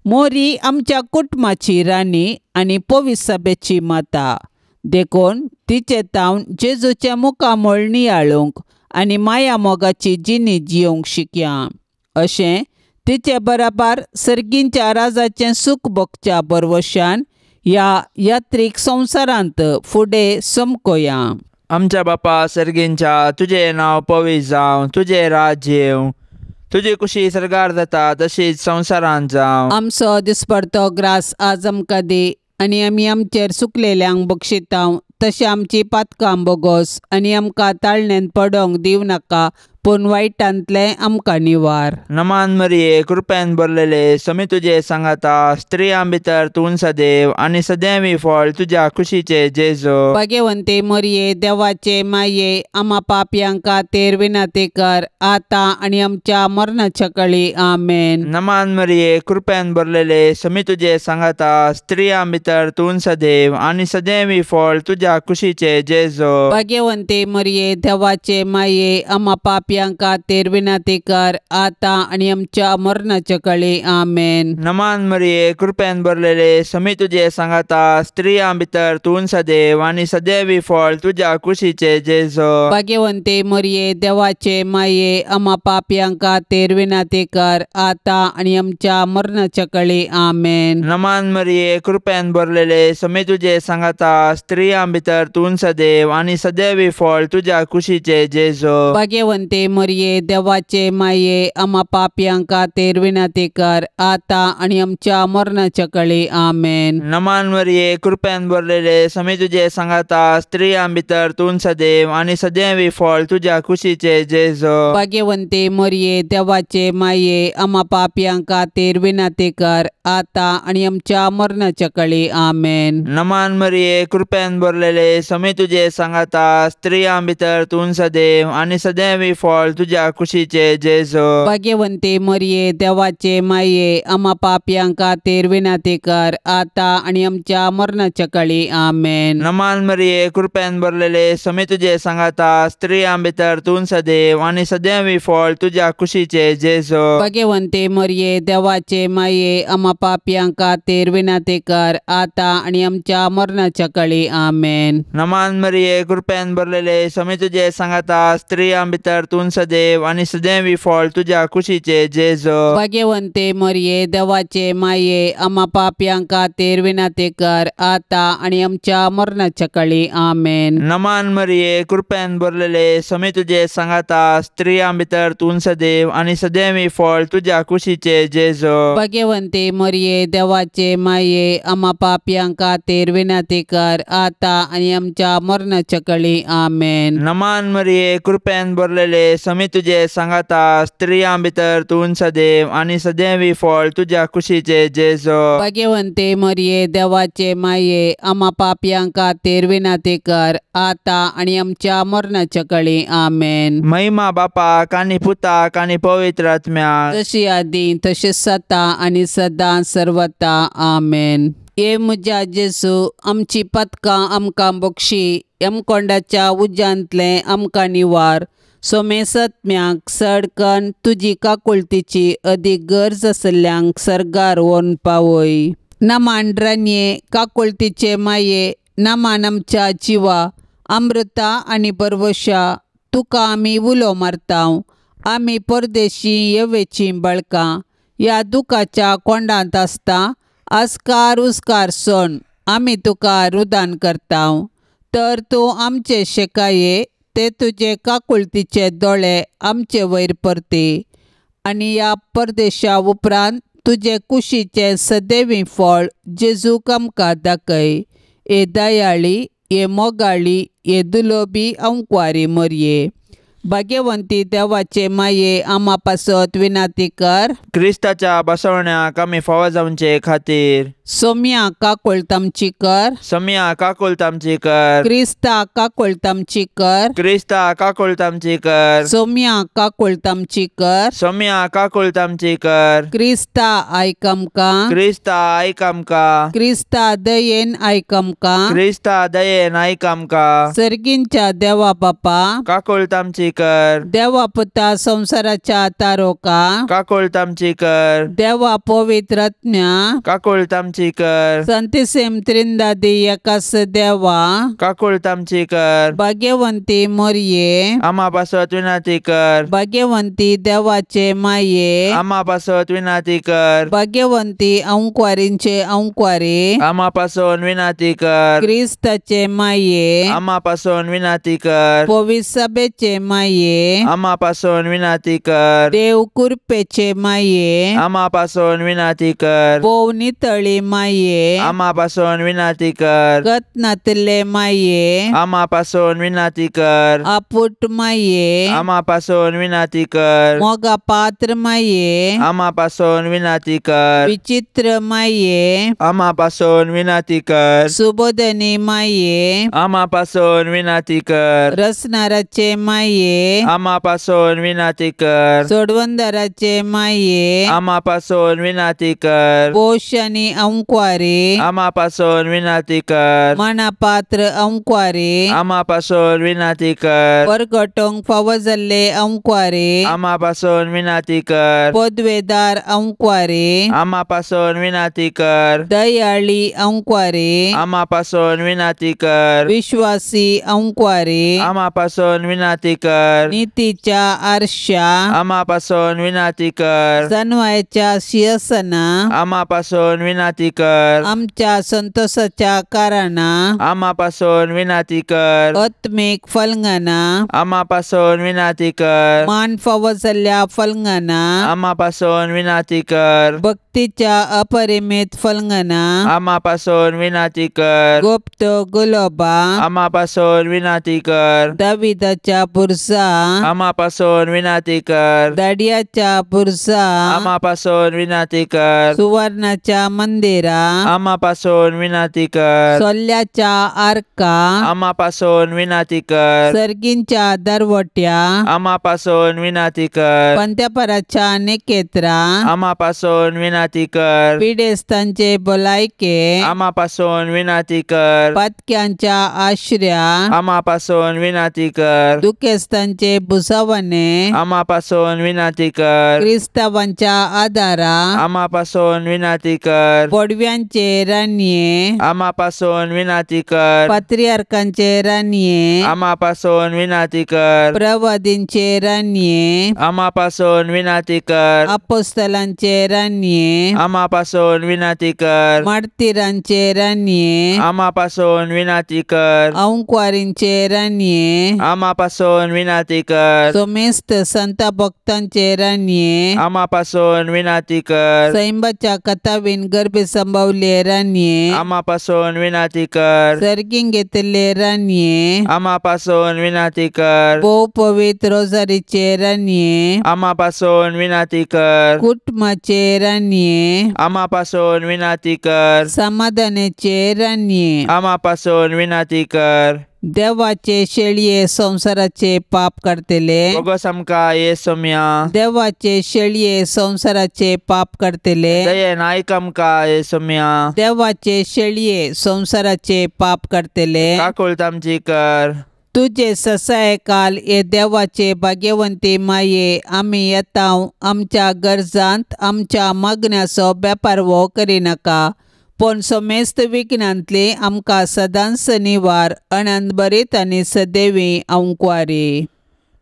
मोरी आमच्या कुटुंबाची राणी आनी पवित्र माता, देखून तिचे तावन जेजूचें मुखामळ नियाळूंक आनी माया मोगाची जिणी जियोवंक शिकया. अशें तिचे बराबर सर्गींच्या राजाचें सूख भोगच्या बरवशान ह्या यात्रीक संवसारांत फुडें समकोया. आमच्या बापा सर्गींच्या, तुजें नांव पवित्र जावं, तुजें राज्य येवं, तुजी कुशी सर्गार जाता तशीच संवसारांत जावं. आमचो दिसपडतो ग्रास आज आमकां दी आनी आमी आमचेर सुकलेल्यांक बक्षितांव तशें आमची पातकां बोगोस आनी आमकां ताळण्यांत पडोंक दिवं नाका, पूण वायटांतलें आमकां निवार. नमान मरिये, कृपेन भरलेले, समी तुजे सांगाता, स्त्रियां भितर तूं सदैव आनी सदैवी फळ तुज्या कुशीचे जेजू. भाग्यवंते मरिये, देवाचे माये, आमा पापयांक खातीर विनंती कर आतां आनी आमच्या मरणाच्या कळी. आमेन. नमान मरिये, कृपेन भरलेले, समी तुजे सांगाता, स्त्रियां भितर तूं सदैव आनी सदैवी फळ तुज्या कुशीचे जेजू. भाग्यवंते मरिये, देवाचे माये, आमा पापयांक खातीर विनंती कर आतां आनी आमच्या मरणाच्या कळी. आमेन. नमान मरिये, कृपेन भरलेले, समी तुजे सांगाता, स्त्रियां भितर तूं सदैव आनी सदैवी फळ तुज्या कुशीचे जेजू. भाग्यवंते मरिये, देवाचे माये, आमा पापयांक खातीर विनंती कर आतां आनी आमच्या मरणाच्या कळी. आमेन. नमान मरिये, कृपेन भरलेले, समी तुजे सांगाता, स्त्रियां भितर तूं सदैव आनी सदैवी फळ तुज्या कुशीचे जेजू. भाग्यवंते मरिये, देवाचे माये, आमा पापयांक खातीर विनंती कर आतां आनी आमच्या मरणाच्या कळी. आमेन. नमान मरिये, कृपेन भरलेले, समी तुजे सांगाता, स्त्रियां भितर तूं सदैव आनी सदैवी फळ तुज्या कुशीचे जेजू. भाग्यवंते मरिये, देवाचे माये, आमा पापयांक खातीर विनंती कर आतां आनी आमच्या मरणाच्या कळी. आमेन. नमान मरिये, कृपेन भरलेले, समी तुजे सांगाता, स्त्रियां भितर तूं सदैव आनी सदैवी फळ तुज्या कुशीचे जेजू. भाग्यवंते मरिये, देवाचे माये, आमा पापयांक खातीर विनंती कर आतां आनी आमच्या मरणाच्या कळी. आमेन. नमान मरिये, कृपेन भरलेले, समी तुजे सांगाता, स्त्रियां भितर तूं सदैव आनी सदैवी फळ तुज्या कुशीचे जेजू. भाग्यवंते मरिये, देवाचे माये, आमा पापयांक खातीर विनंती कर आतां आनी आमच्या मरणाच्या कळी. आमेन. नमान मरिये, कृपेन भरलेले, समी तुजे सांगाता, स्त्रियां भितर तूं सदैव आनी सदैवी फळ तुज्या कुशीचे जेजू. भाग्यवंते मरिये, देवाचे माये, आमा पापयांक खातीर विनंती कर आतां आनी आमच्या मरणाच्या कळी. आमेन. नमान मरिये, कृपेन भरलेले, समी तुजे सांगाता, स्त्रियां भितर तूं सदैव आनी सदैवी फळ तुज्या कुशीचे जेजू. भाग्यवंते मरिये, देवाचे माये, आमा पापयांक खातीर विनंती कर आतां आनी आमच्या मरणाच्या कळी. आमेन. नमान मरिये, कृपेन भरलेले, समी तुजे सांगाता, स्त्रियां भितर तूं सदैव आनी सदैवी फळ तुज्या कुशीचे जेजू. भाग्यवंते मरिये, देवाचे माये, आमा पापयांक खातीर विनंती कर आतां आनी आमच्या मरणाच्या कळी. आमेन. महिमा बापाक आनी पुताक आनी पवित्र आत्म्याक, जशी आदी तशीच आतां आनी सदां सर्वता. आमेन. हे म्हज्या जेजू, आमची पदकां आमकां बक्षी, यमकोंडाच्या उज्यांतलें आमकां निवार, सोमेसत्म्याक सडकन तुजी काकुळतीची अदीक गरज आसल्ल्यांक सर्गार व्हरून पावय. नमान रानये, काकुळतीचे माये, नमान आमच्या जिवा, अमृता आनी परवशा, तुका आमी उलो मारतांव. आमी परदेशी येवेचीं बळकां, ह्या दुखाच्या कोंडांत आसता आस्कार उस्कार सण आमी तुका रुदान करतांव. तर तूं आमचे शेकाये ते तुजे काकुळतीचे दोळे आमचे वयर परती आनी ह्या परदेशा उपरांत तुजे कुशीचें सदैवी फळ जेजूक आमकां दाखय. हे दयाळी, हे मोगाळी, हे दुलोबी अंकवारी मरये, भाग्यवंती देवाचे माये आमा पासत विनाती कर। क्रिस्ताच्या बसवण्याक आमी फावो जावचे खातीर सोम्या काकुळतामची कर। सोम्या काकुळतामची कर। क्रिस्ता काकुळतामची कर। क्रिस्ता काकुळतामची कर। सोम्या काकुळतामची कर। सोम्या काकुळतामची कर। क्रिस्ता आयक आमकां। क्रिस्ता आयक आमकां। क्रिस्ता दयेन आयक आमकां। क्रिस्ता दयेन आयक आमकां। सर्गींच्या देवा बापा काकुळतामची कर। देवा पुता संवसाराच्या तारोका काकुळतामची कर। देवा पवित्र आत्म्या काकुळतामची कर। संतिसेम त्रिंदादी एकास देवा काकुळतामची कर। भाग्यवंती मोरये आमा पासत विनाती कर। भाग्यवंती देवाचे माये आमा पासत विनाती कर। भाग्यवंती अंकवारींचे अंकवारी आमा पासून विनाती कर। क्रिस्ताचे माये आमा पासून विनाती कर। पवित्र सभेचे माये आमा पासून विनाती कर। देव कृपेचे माये आमा पासून विनाती कर। भोव नितळी माये आमा पासून विनाती कर। गतनातले माये आमा पासून विनाती कर। आपुट माये आमा पासून विनाती कर। मोगा पात्र माये आमा पासून विनाती कर। विचित्र माये आमा पासून विनाती कर। सुबोधनी माये आमा पासून विनाती कर। रसनाराचे माये आमा पासून विनाती कर। सोडवंदराचे माये आमा पासून विनाती कर। पोश आनी अंकवारी आमा पासून विनाती कर। मनापात्र अंकवारी आमा पासून विनाती कर। परगटोंक फावो जाल्ले अंकवारी आमा पासून विनाती कर। पदवेदार अंकवारी आमा पासून विनाती कर। दयाळी अंकवारी आमा पासून विनाती कर। विश्वासी अंकवारी आमा पासून विनाती कर। नीतीच्या आरशा आमा पासून विनाती कर। जनवायच्या शिरसना आमा पासून विनाती कर। आमच्या संतोषाच्या कारणा आमा पासून विनाती कर। आत्मिक फलंगना आमा पासून विनाती कर। मान फावो जाल्ल्या फलंगना आमा पासून विनाती कर। भक्तीच्या अपरिमित फलंगना आमा पासून विनाती कर। गुप्त गुलोबा आमा पासून विनाती कर। दाविदाच्या बुरसा आमा पासून विनाती कर। दाडियाच्या बुरसा आमा पासून विनाती कर। सुवर्णाच्या मंदिरा आमा पासून विनाती कर। सोल्याच्या आर्का आमा पासून विनाती कर। सर्गींच्या दरवट्या आमा पासून विनाती कर। पंत्यापराच्या निकेत्रा आमा पासून विनाती कर। पिडेस्तांचे भलायके आमा पासून विनाती कर। पातक्यांच्या आश्र्या आमा पासून विनाती कर। दुखेस्तांचे भुसावणे आमा पासून विनाती कर। क्रिस्तावांच्या आदारा आमा पासून विनाती कर। पडव्यांचे रानये आमा पासून विनाती कर। पात्रियार्कांचे रानये आमा पासून विनाती कर। प्रवादींचे रानये आमा पासून विनाती कर। अपोस्तलांचे रानये आमा पासून विनाती कर। मार्तीरांचे रानये आमा पासून विनाती कर। अंकवारींचे रानये आमा पासून विनाती कर। सोमेस्त संत भक्तांचे रानये आमा पासून विनाती कर। सैंबाच्या कथावीन गर्भे संभवले रानये आमा पासून विनाती कर। सर्गीन घेतले रानये आमा पासून विनाती कर। भोव पवित्र रोजारीचे रानये आमा पासून विनाती कर। कुटुंबाचे रानये आमा पासून विनाती कर। समाधानाचे रानये आमा पासून विनाती कर। देवाचे शेळये संवसाराचे पाप काडटले बोगस आमकां ये सोम्या। देवाचे शेळये संवसाराचे पाप काडटले दयेन आयक आमकां ये सोम्या। देवाचे शेळये संवसाराचे पाप काडटले काकुळट आमची कर। तुजे ससाय काल हे देवाचे भाग्यवंती माये आमी येता आमच्या गरजांत आमच्या मागण्याचो बेपारवो करिनाका पूण समेस्त विघ्नांतली आमकां सदांच निवार अनंत बरीत आनी सदैवी अंकवारी।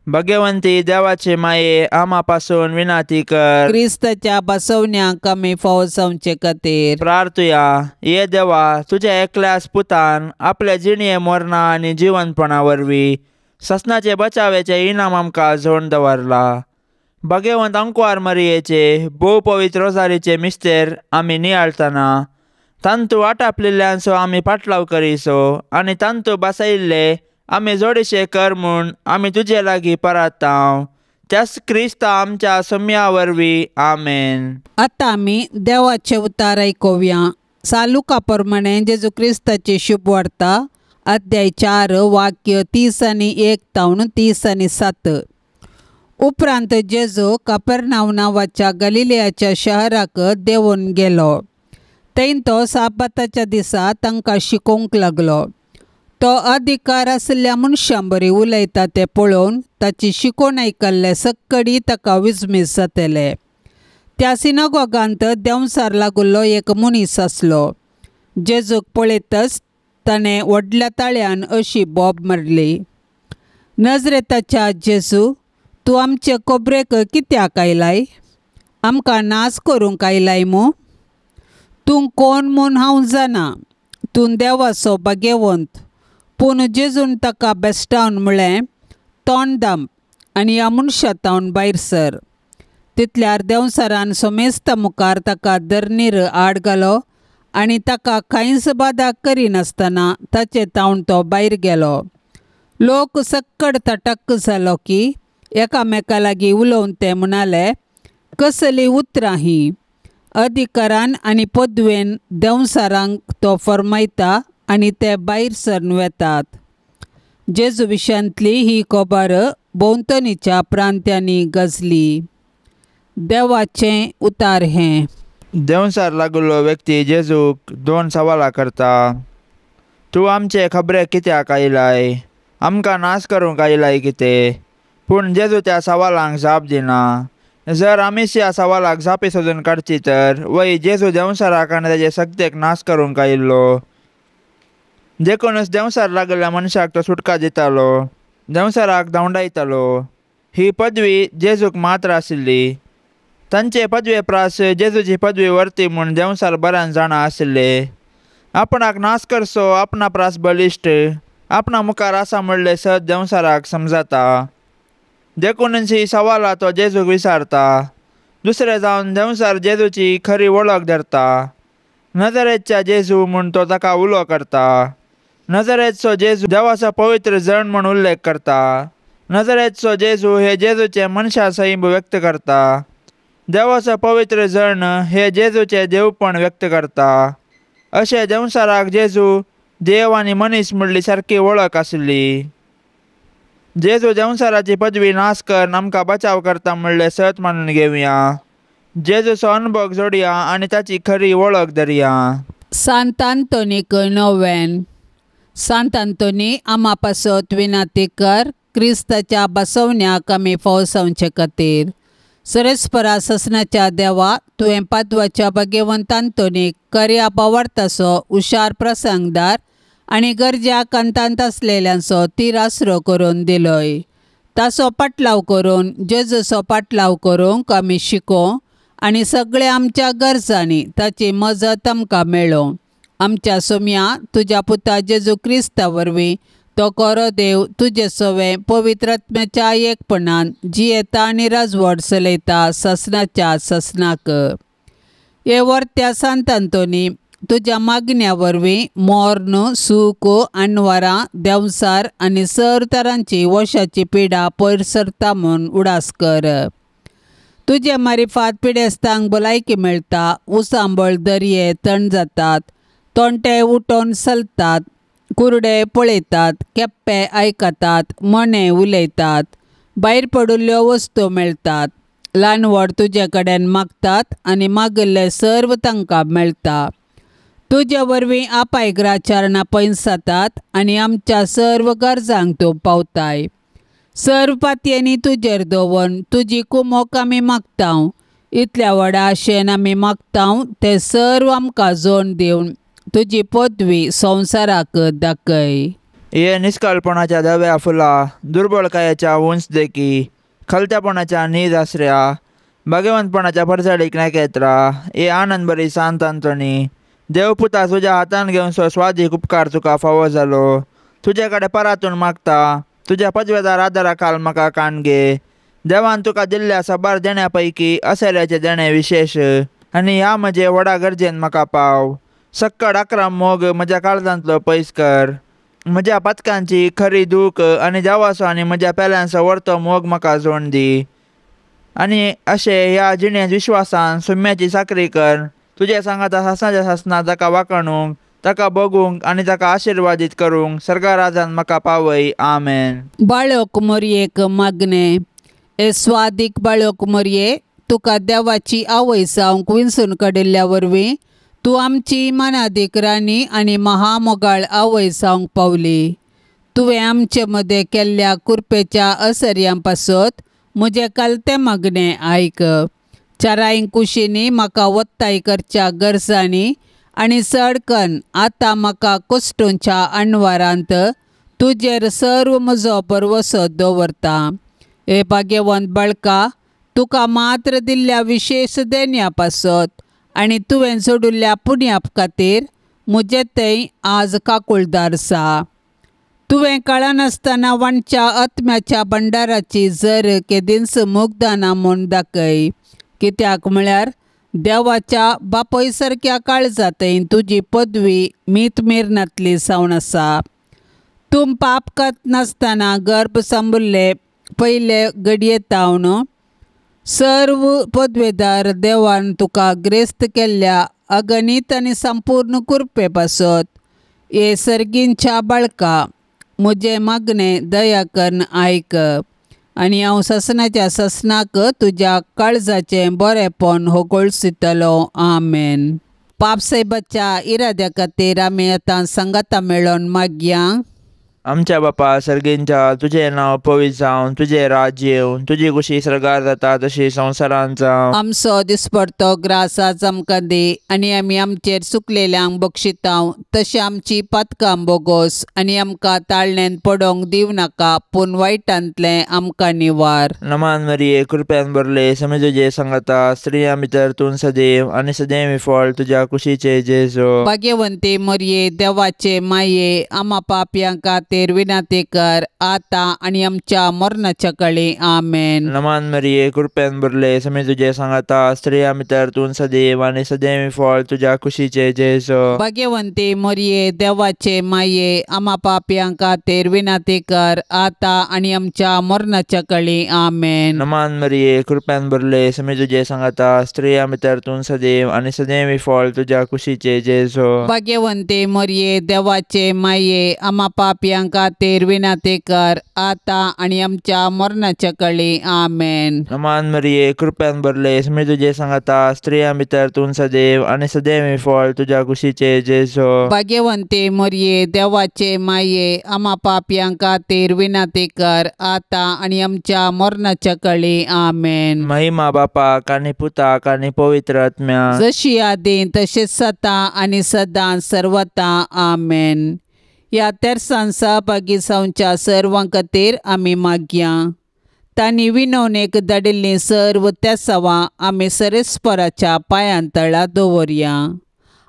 भगवंती देवाचे माये आमा पासून विनाती कर। क्रिस्ताच्या बसवण्याक आमी फावो जावचे खातीर प्रार्थुया। ये देवा, तुज्या एकल्याच पुतान आपल्या जिणये मरणा आनी जिवनपणा वरवीं ससनाचे बचावेचे इनाम आमकां जोड दवरला। भगवंत अंकवार मरियेचे भोव पवित्र रोजारीचे मिस्तेर आमी नियाळतना तांतू आटापलेल्यांचो आमी पाटलाव करीसो आनी तांतू बसयिल्ले आमी जोडीशे कर म्हूण आमी तुजे लागीं परातांव त्याच क्रिस्ता आमच्या सम्या वरवीं आमेन. आतां आमी देवाचे उतार आयकुया. सालुका प्रमाणे जेजू क्रिस्ताची शुभवार्ता अध्याय 4 वाक्य 31 तावन 37. उपरांत जेजू कपेरनाव नांवाच्या गलिलियाच्या शहराक देंवून गेलो. थंय तो साबाताच्या दिसा तांकां शिकोवंक लागलो. तो अधिकार आशिल्ल्या मनशां बरी उलयता तें पळोवन ताची शिकोवण आयकल्ले सक्कडी ताका विस्मीत जातले. त्या सिनागोगांत देंवसार लागुल्लो एक मनीस आसलो. जेजूक पळयतच ताणें व्हडल्या ताळ्यान अशी बोब मारली, नजरेताच्या जेजू, तूं आमचे कोबरेक कित्याक आयलाय? आमकां नाश करूंक आयलाय मू? तूं कोण म्हूण हांव जाणा, तूं देवाचो भाग्यवंत. पूण जेजून ताका बेस्टावन म्हळें, तोंड दाम आनी ह्या मनशा तावन भायर सर. तितल्यार देंवसारान सोमेस्ता मुखार ताका धरणीर आड घालो आनी ताका कांयच बादा करिनासतना ताचे तावन तो भायर गेलो. लोक सक्कड तटक्क जालो की एकामेका लागीं उलोवन ते म्हणाले, कसलीं उतरां हीं? अधिकारान आनी पदवेन देंवसारांक तो फर्मायता आनी ते भायर सरन वेतात. जेजू विशयांतली ही खबर भोंवतणीच्या प्रांत्यांनी गजली. देवाचें उतार हें. देंवसार लागुल्लो व्यक्ती जेजूक 2 सवालां करता. तूं आमचे खबरेक कित्याक आयलाय? आमकां नाश करूंक आयलाय कितें? पूण जेजू त्या सवालांक जाप दिना. जर आमीच ह्या सवालाक जापी सोदून काडची तर वय जेजू देंवसाराक आनी ताजे सक्तेक नाश करूंक आयिल्लो. देखूनच देंवसार लागिल्ल्या मनशाक तो सुटका दितालो, देंवसाराक धांवडायतालो. ही पदवी जेजूक मात्र आशिल्ली. तांचे पदवे प्रास जेजूची पदवी वरती म्हूण देंवसार बऱ्यान जाणा आशिल्ले. आपणाक नाश करचो आपणा प्रास बलिश्ट आपणा मुखार आसा म्हणलें सत देंवसाराक समजता. देखूनच ही सवालां तो जेजूक विचारता. दुसरें जावन देंवसार जेजूची खरी वळख धरता. नजरेच्या जेजू म्हूण तो ताका उलो करता. नजरेचो जेजू देवाचो पवित्र जण म्हूण उल्लेख करता. नजरेचो जेजू हे जेजूचे मनशा सैम व्यक्त करता. देवाचो पवित्र जण हे जेजूचे देवपण व्यक्त करता. अशें देंवसाराक जेजू देव आनी मनीस म्हणली सारकी वळख आशिल्ली. जेजू देंवसाराची पदवी नाश कर आमकां बचाव करता म्हणलें सत मानून घेवया. जेजूचो अनुभव जोडया आनी ताची खरी वळख धरया. सांत आंतोनीक नोवेन. सांत आंतोनी आमा पासत विनाती कर, क्रिस्ताच्या बसवण्याक आमी फौसावचे खातीर. सरेस्परा ससनाच्या देवा, तुवें पादवाच्या भाग्यवंत आंतोनीक कर्या पवार्थाचो हुशार प्रसंगदार आनी गरज्या कांतांत आसलेल्यांचो तीर आसरो करून दिलोय. ताचो पाटलाव करून जेजूचो पाटलाव करूंक आमी शिकों आनी सगळ्या आमच्या गरजांनी ताची मजत आमकां मेळों. आमच्या सोम्या तुज्या पुता जेजू क्रिस्ता वरवीं तो कोरो देव तुजे सवे पवित्र आत्म्याच्या एकपणान जियेता आनी राजवट चलयता ससनाच्या ससनाक. हे वर्त्या सांत आंतोनी, तुज्या मागण्या वरवीं मोर्न सूख अनवरां देंवसार आनी सर तरांची वशाची पिडा पयर सरता म्हूण उडास कर. तुजे मारिफात पिडेस्तांक भलायकी मेळटा, उसांबळ दर्ये थंड जातात, तोंटे उठोवन चलतात, कुरडे पळयतात, केप्पे आयकतात, मणे उलयतात, भायर पडिल्ल्यो वस्तू मेळटात, ल्हान व्हड तुजे कडेन मागतात आनी मागिल्लें सर्व तांकां मेळटा. तुजे वरवीं आपायग्राचारणां पयस जातात आनी आमच्या सर्व गरजांक तूं पावताय. सर्व पातयेंनी तुजेर दवरून तुजी कुमोक आमी मागता. इतल्या व्हडा आशेन आमी मागता तें सर्व आमकां जोड दिवन तुजी पदवी संवसाराक दाखय. हे निष्काळपणाच्या धव्या फुला, दुर्बळकायेच्या उंच देखी, खलत्यापणाच्या नीज आसऱ्या, भाग्यवंतपणाच्या परजळीक नखेत्रा, हे आनंद बरी सांत आंतोनी, देवपुता तुज्या हातान घेवन स्वादीक उपकार तुका फावो जालो. तुजे कडेन परातून मागता, तुज्या पदवेदार आदारा खाल म्हाका कान घे. देवान तुका दिल्ल्या साबार देण्या पैकी असल्याचें देणें विशेश आनी ह्या म्हजे व्हडा गरजेन म्हाका पाव. सक्कड आक्राम मोग म्हज्या काळजांतलो पयस कर. म्हज्या पातकांची खरी दूख आनी देवाचो आनी म्हज्या पेल्यांचो वर्तो मोग म्हाका जोड दी आनी अशें ह्या जिणेंत विश्वासान सुम्याची चाकरी कर तुजे सांगाता सासणाच्या सासना ताका वाखाणूंक ताका बगूंक आनी ताका आशिर्वादीत करूंक सर्गा राजान म्हाका पावय. आमेन. बाळक मोरयेक मागणें. हे स्वादीक बाळक मोरये, तुका देवाची आवय जावंक विंचून काडिल्ल्या वरवीं तूं आमची मनादीक राणी आनी महामोगाळ आवय जावंक पावली. तुवें आमचे मदें केल्ल्या कुरपेच्या असर्यां पासत म्हजें कालतें मागणें आयक. चाराय कुशींनी म्हाका वत्ताय करच्या गरजांनी आनी चडकन आतां म्हाका कोश्टूंच्या अणवारांत तुजेर सर्व म्हजो भरवसो दवरता. हे भाग्यवंत बाळका, तुका मात्र दिल्ल्या विशेश देण्या पासत आनी तुवें जोडिल्ल्या पुण्या खातीर म्हजे थंय आज काकुळदार सा. तुवें कळनासतना वांटच्या आत्म्याच्या भंडाराची जर केदींच मुग्दाना म्हूण दाखय. कित्याक म्हळ्यार देवाच्या बापय सारक्या काळजांतय तुजी पदवी मीत मिरनातली जावन आसा. तूं पाप नासतना गर्भ सांबुल्ले पयले घडये तावन सर्व पदवेदार देवान तुका ग्रेस्त केल्ल्या अगणीत आनी संपूर्ण कुरपे पासत हे सर्गींच्या बाळका म्हजें मागणें दया करून आयक आनी हांव ससनाच्या ससनाक तुज्या काळजाचें बरेंपण होगोळसितलो. आमेन. पापसाहेबाच्या इराद्या खातीर आमी आतां सांगाता मेळोन मागया. आमच्या बापा सर्गींच्या, तुजें नांव पवित्र जावं, तुजें राज्य येवं, तुजी खुशी सर्गार जाता तशी संवसारांत जावं. आमचो दिसपडतो ग्रास आज आमकां दी आनी आमी आमचेर चुकलेल्यांक बक्षितांव तशें आमची पातकां बोगोस आनी आमकां ताळणेन पडोंक दिवं नाका पूण वायटांतलें आमकां निवार. नमान मरिये, कृपेन भरले, समी तुजे सांगाता, स्त्रियां भितर तूं सदैव आनी सदैव फळ तुज्या कुशीचे जेजू. भाग्यवंती मरिये, देवाचे माये, आमा पापयां खातीर विनंती कर आतां आनी आमच्या मरणाच्या कळी. आमेन. नमान मरिये, कृपेन भरले, समी तुजे सांगाता, स्त्रियां भितर तूं सदैव आनी सदैव फळ तुज्या कुशीचे जेजू. भाग्यवंती मरिये, देवाचे माये, आमा पापयां खातीर विनंती कर आतां आनी आमच्या मरणाच्या कळी. आमेन. नमान मरिये, कृपेन भरले, समी तुजे सांगाता, स्त्रियां भितर तूं सदैव आनी सदैव फळ तुज्या कुशीचे जेजू. भाग्यवंती मरिये, देवाचे माये, आमा पापयां खातीर विनंती कर आतां आनी आमच्या मरणाच्या कळी. आमेन. नमान मरिये, कृपेन भरले, समी तुजे सांगाता, स्त्रियां भितर तूं सदैव आनी सदैव फळ तुज्या कुशीचे जेजू. भाग्यवंती मरिये, देवाचे माये, आमा पापयां खातीर विनंती कर आतां आनी आमच्या मरणाच्या कळी. आमेन. महिमा बापाक आनी पुताक आनी पवित्र आत्म्याक, जशी आदी तशीच सदां आनी सदां सर्वता. आमेन. ह्या तेरसान सहभागी जावच्या सर्वां खातीर आमी मागया. तांणी विनवणेक धाडिल्लीं सर्व तेसावां आमी सरेस्पराच्या पांयां तळा दवरया.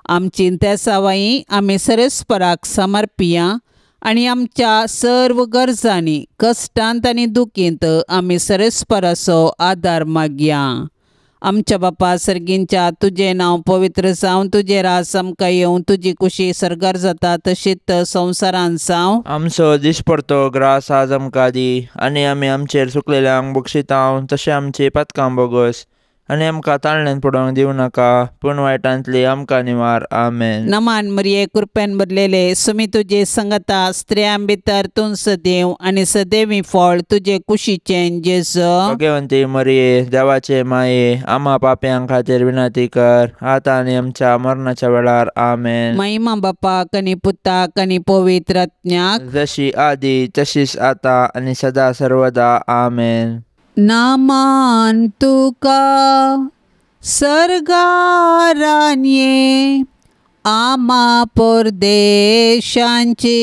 आमची तेसावांय आमी सरेस्पराक समर्पिया आनी आमच्या सर्व गरजांनी कश्टांत आनी दुखींत आमी सरेस्पराचो आदार मागया. आमच्या बापा सर्गींच्या, तुजें नांव पवित्र जावं, तुजें राज आमकां येवं, तुजी कुशी सर्गार जाता तशीच संवसारांत जावं. आमचो दिसपडतो ग्रास आज आमकां दी आनी आमी आमचेर चुकलेल्यांक बक्षितांव तशें आमची पातकां बोगस आनी आमकां ताळणेन पडोवंक दिवं नाका पूण वायटांतली आमकां निवार. आमेन. नमान मरिये, कृपेन भरलेले, सुमी तुजे संगता, स्त्रियां भितर तूं सदैव आनी सदैवी फळ तुजे कुशीचें जेजू. भाग्यवंती मरिये, देवाचे माये, आमा पापयां खातीर विनंती कर आतां आनी आमच्या मरणाच्या वेळार. आमेन. महिमा बापाक आनी पुताक आनी पवित्र आत्म्याक, जशी आदी तशीच आतां आनी सदा सर्वदा. आमेन. नामान तुका सर्गारानये, आमा परदेशांची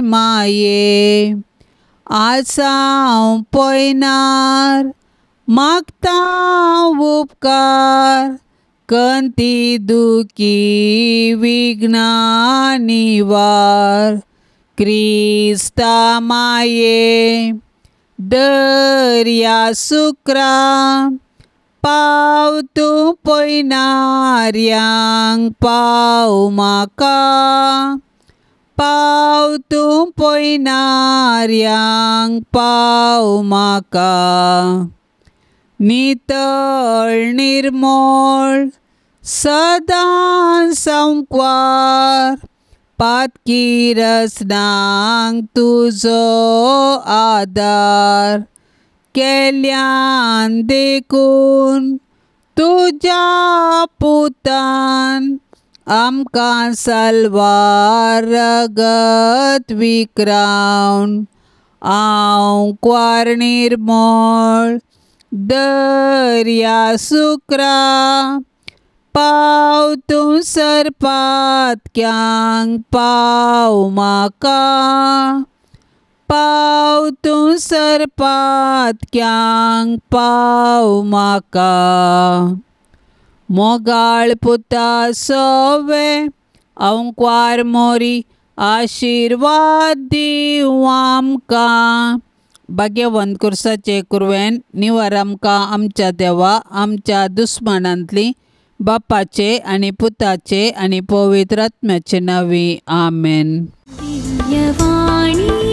माये, आज हांव पयनार मागता उपकार, कंती दुखी विघ्ना निवार, क्रिस्ता माये दर्या सुक्रा, पाव तूं पयनार्यांक पाव म्हाका, पाव तूं पयनाऱ्यांक पाव म्हाका. नितळ निर्मळ सदां संकवार पातकी रसनांक तुजो आदार केल्यान देखून तुज्या पुतान आमकां साल्वार रगत विक्रावन. हांव क्वार निर्मळ दर्या सुक्रा पाव तूं सरपातक्यांक पाव म्हाका. पाव तूं सरपातक्यांक पाव म्हाका. मोगाळ पुता सोवे अंकवार मोरी आशिर्वाद दिवं आमकां. भाग्यवंत कुर्साचे कुरवेन निवार आमकां आमच्या देवा आमच्या दुस्मानांतली बापाचे आनी पुताचे आनी पवित्र आत्म्याचे नांवी आमेन. दिव्यवाणी.